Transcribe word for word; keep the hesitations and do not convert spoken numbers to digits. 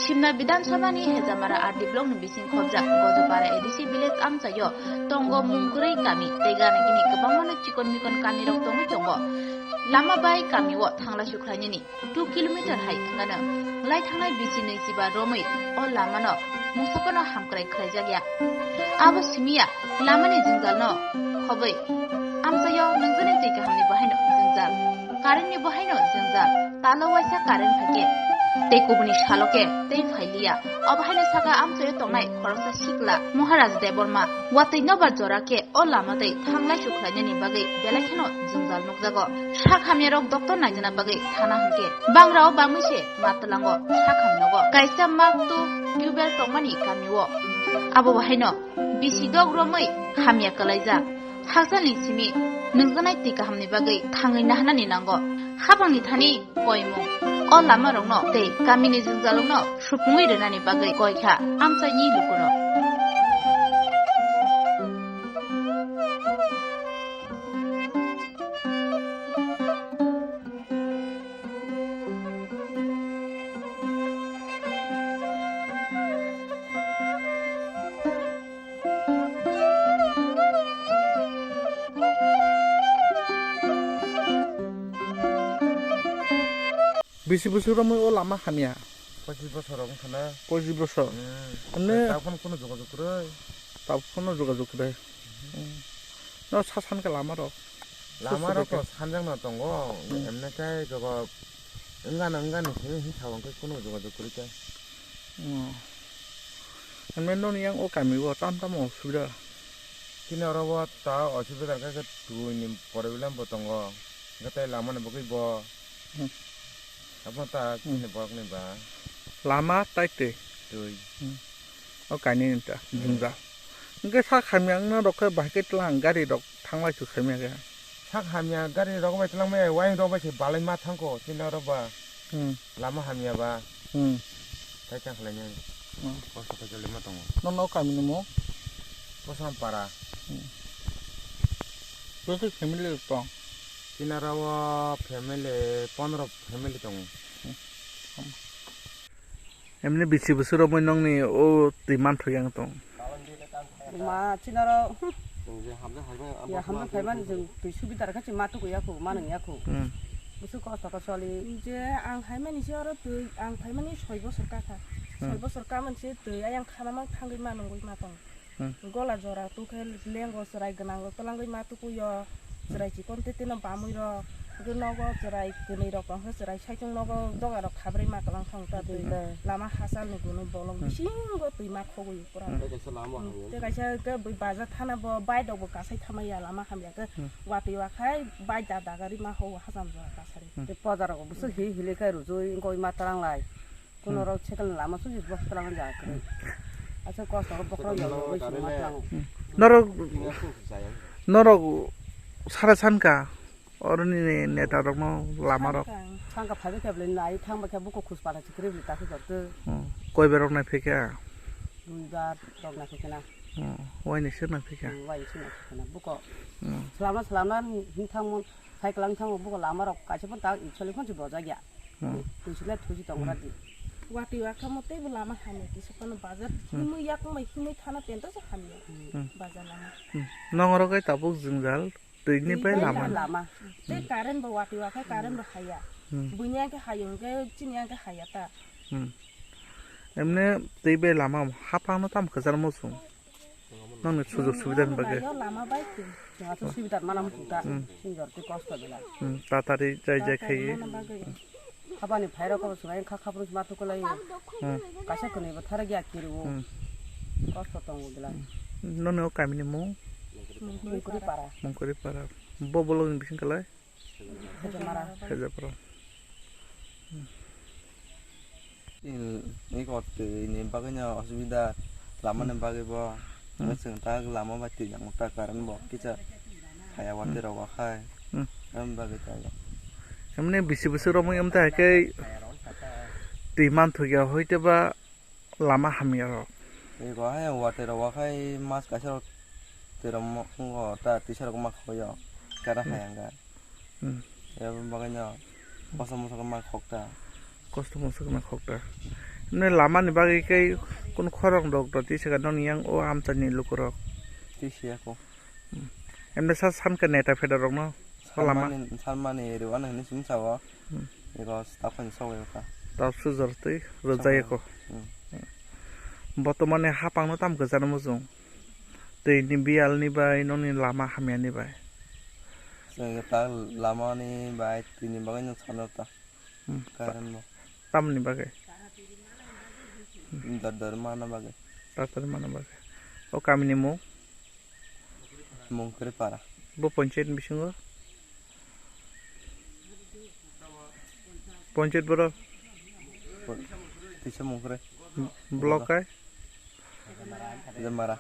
Simna Bidhan Sabha ni Hejamara R D block ni bising khobjak Gojopara A D C village amchaio tongo mungkwrwi kami tei gana gini kwbangma no chikon mikon kami rok tongwi tongo. Lama bai kami o thanglai sukhlainani two kilometer hai wngano lai thangnai bisi nwi chiba romwi o lama no mungsa phano hamkrai khlaijakya. Abo simiya lama ni jwngjal no khobwi amchaio nungjaknai twi kaham ni bo haino jwngjal. Current ni bo haino jwngjal, talo waisa current phaikhe tei kubuni salo khe tei phailiya. Obo haino saka amchaio tongnai khoroksa sikla Maharaj Debbarma watwi nobar jora khe o lama tei thanglai sukhlainani bagwi belai kheno jwngjal nukjago. Sak hamyarok doctor naijana bagwi thana hwnkhe bangrao bangwi se ma twlango sak hamnogo. Kaisa Mark two tubewell tongmani kamio abo bo haino bisi dok romwi hamya kwlaijak. Hakchalni simi nungjaknai twi kahamni bagwi thangwi naharnani nango. Habangni thani koimung o lamarokno tei kamini jwngjalrokno supungwi rwnani bagwi koi kha amchaini lukurok. Bisi bwswk romwi o lama hamya? Pochis bosor wng khana. Pochis bosor? Hmm. Hwnwi? Tabukno kunu jogajog kwrwi. Tabukno jogajog kwrwi. Hmm. No sa sankha lama rok? Lama rok to sanjak no tongo. Hmm. Emne khe jogo wngano wngani simi hinsa hwnkhe kunu jogajog kwrwi khe. Hmm. Hwnwi noni yang o kami o tam tam osubida? Chini oro bo ta osubida khe twi ni problem bo tongo. Hwnkhe tei lama ni bagwi bo. Hmm. Abo ta Hmm. chini borok ni ba. Lama tai twi. Twi. Hmm. O kainwi ni ta Hmm. jwngjal. Hwnkhe sak hamya wngna rok khe bahai khe tlang gari rok thanglai su khaimya khe. Sak hamya gari rok bai tlang maya wayang rok bai se balai ma thangkho chini oro ba. Hmm. Lama hamya ba. Hmm. Tai chang khlai nai. Hmm. Kosto khe jolima tongo. Nono o kami ni mung? Kosam para. Hmm. Bwswk family rok tong? Chini oro o family pondro family tongo. Hmm. Emni bisi bwswk romwi nongni o twi manthok yang tong? Ma chinaro, hmm. Ya hamjak phaimani chwng twi subidar kha chwng ma tuku yakho, ma nung yakho. Hmm. Bwswk kosto khe choli. Je ang phaimani se oro twi, ang phaimani soi bosor kakha. Hmm. Soi bosor kamani se twi ayang khana mang thangwi ma nungwi ma tong. Hmm. Gola jora tukhe lengo chwrai gwnang rok twlangwi ma tukuyo, chwrai chikon tete no bamwi rok, hwnkhe nogo chwrai kwnwi rok tongkhe chwrai saichung nogo doga rok khabrwi ma kwlang thang ta twi. Hmm. Lama hachal ni gunwi bolong Hmm. bisingo twi ma khogwi pura. Hmm. Tei kaisa lama Hmm. hamya. Tei kaisa khe bui bazar thana bo bike rok bo kasai thamaya lama hamya khe Hmm. watwi wakhai bike da dagari ma ho hacham jora kasari. Hmm. Tei poda rok bo bwswk hi hili khe rujui wngkha ma twlang lai. Kuno Hmm. rok cycle ni lama suji bwswk twlang ja kwrwi. Asa kosto ko bokhorok yong yong bai sima tlango. Hmm. Norok, norok sara sanka oroni neta rokno lama rok. Sanka, sanka phaibai khe bwlai nai thangbai khe buko khus pala si kwrwi bwlai ta khe jorto. Hmm. Koi ber rok nai phikha? Dui bar rok nai phikha na. Hmm. Waini sir nai phikha? Hmm, waini sir nai phikha na. Buko Hmm. swlamna swlamna hin thangmon. Cycle wng thango buko lama rok kaisa phano ta actually phano se bojak ya. Hmm. Twi sile thusi tong Hmm. gra di. Watwi wakhamo teibo lama hamya kisa phano bazar Hmm. himwi yakung bai himwi thana penta se hamya. Hmm. Bazar lama. Hmm. Nong oro kai tabuk jwngjal twi ni Twi bai bai lama. Lama. Tei Hmm. current bo watwi wakha current bo haya. Hmm. Buini angke hayo hwnkhe chini angke haya ta. Hmm. Emne twi bai lama hapang no tam kwchar muchung. Nokni sujog subida ni bagwi. Lama bai twi. Jora to subida mana muchung ta. Hmm. Sinjor twi kosto belai. Hmm, tatari jai jai Tatari khaiwi. Mana bagwi. Habani phairok bo swbai kha khapru ma tukulai. Hmm. Kaisa kwnwi bo tharagya kiriwo. Hmm. Kosto tongo belai. Hmm. Nokni o kamini mung? Mungkuri para. Mungkuri para. Bo bolong ni bising kalai? Hejamara. Hejapra. Ni kok twi ni bagwi no osubida lama ni Hmm. bagwi bo. Hmm. Chwng ta lama bai twi yang ta current bo kisa haya Hmm. watwi rok khai. Hmm. Am bagwi ta. Emne bisi bisi romwi am ta hai khe twi manthok ya hoi te ba lama hamya rok. Ego hai watwi rok khai mas kaisa rok twi rok mo-, mo ta tisa rok ma khoyo kara Hmm. hai ang ga. Hmm. Abo bagwi no kosom mosom ma khok ta. Kosom mosom ma khok ta. Nini lama ni bagwi khe kun khorang rok do twi saka nini yang o amchai ni luku rok. Twi siya ko. Emne sa san khe neta pheda rok no. O lama. Sanmani, sanmani rwano hinwi simi sao. Hmm. Ego staff khan sok ego ta. Tap sujor twi rwjak eko. Hmm. Botomani hapang no tam kwchana mujung. Twi ni biyal ni bai noni lama hamya ni bai. Chwng ta lama ni bai twi ni bagwi no sano ta. Hmm. Current bo. Tamni bagwi? Dor dor mana bagwi. Dor dor mana bagwi. O kamini mung? Mungkri para. Bo panchayat ni bisingo? Panchayat borok? Tisa Mungkri. Block kai? Jamara.